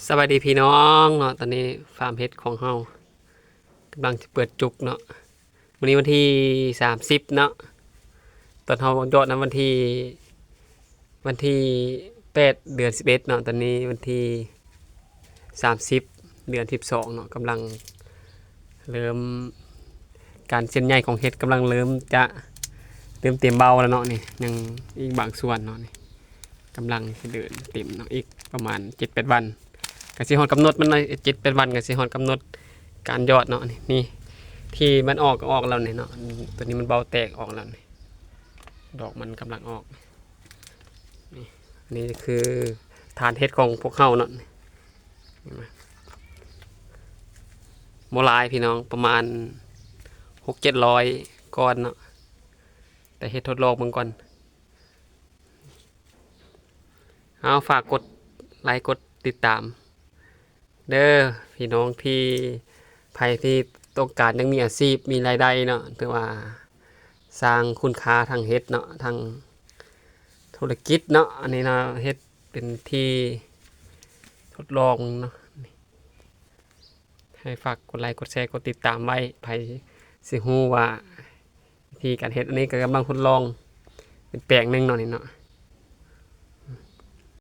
ສະບາຍດີພີ່ນ້ອງເນາະ, ຕອນນີ້ຟາມເຫັດຂອງເຮົາກຳລັງຈະເປີດຈຸກເນາະ. ມື້ນີ້ວັນທີສາມສິບເນາະ, ຕອນເຮົາຢອດນຳວັນທີ ວັນທີແປດ ເດືອນສິບເອັດເນາະ, ຕອນນີ້ວັນທີສາມສິບ ເດືອນສິບສອງເນາະ, ກຳລັງເລີ່ມ ການເສັ້ນໃຫຍ່ຂອງເຫັດກຳລັງເລີ່ມຈະ ເລີ່ມເຕັມເບົາແລ້ວເນາະ. ນີ້ຍັງອີກບາງສ່ວນເນາະ, ນີ້ກຳລັງຊິເດີນເຕັມເນາະ, ອີກປະມານເຈັດແປດວັນກໍຊິຮອດກຳນົດມັນເນາະ, ເຈັດແປດວັນກໍຊິຮອດກຳນົດການຢອດເນາະ. ນີ້ ນີ້ທີ່ມັນອອກກໍອອກແລ້ວນີ້ເນາະ, ຕົວນີ້ມັນເບົາແຕກອອກແລ້ວນີ້, ດອກມັນກຳລັງອອກ. ນີ້ ນີ້ຄືຖານເຫັດຂອງພວກເຮົາເນາະ, ນີ້ ເຫັນບໍ່? ບໍ່ຫຼາຍພີ່ນ້ອງ, ປະມານຫົກເຈັດຮ້ອຍກ້ອນເນາະ, ແຕ່ເຮັດທົດລອງເບິ່ງກ່ອນ. ເອົາ ຝາກກົດໄລກົດຕິດຕາມເດີພີ່ນ້ອງ, ທີ່ ໃຜທີ່ຕ້ອງການຢາກມີອາຊີບ ມີລາຍໄດ້ເນາະ, ຖືວ່າສ້າງຄຸນຄ່າທາງເຫັດເນາະ, ທາງທຸລະກິດເນາະ. ອັນນີ້ເນາະ ເຮັດເປັນທີ່ທົດລອງເນາະ, ໃຫ້ຝາກກົດໄລກົດແຊ ກົດຕິດຕາມໄວ້. ໃຜຊິຮູ້ວ່າ ວິທີການເຮັດ, ອັນນີ້ກໍກຳລັງທົດລອງເປັນແປງໜຶ່ງເນາະ, ນີ້ເນາະ.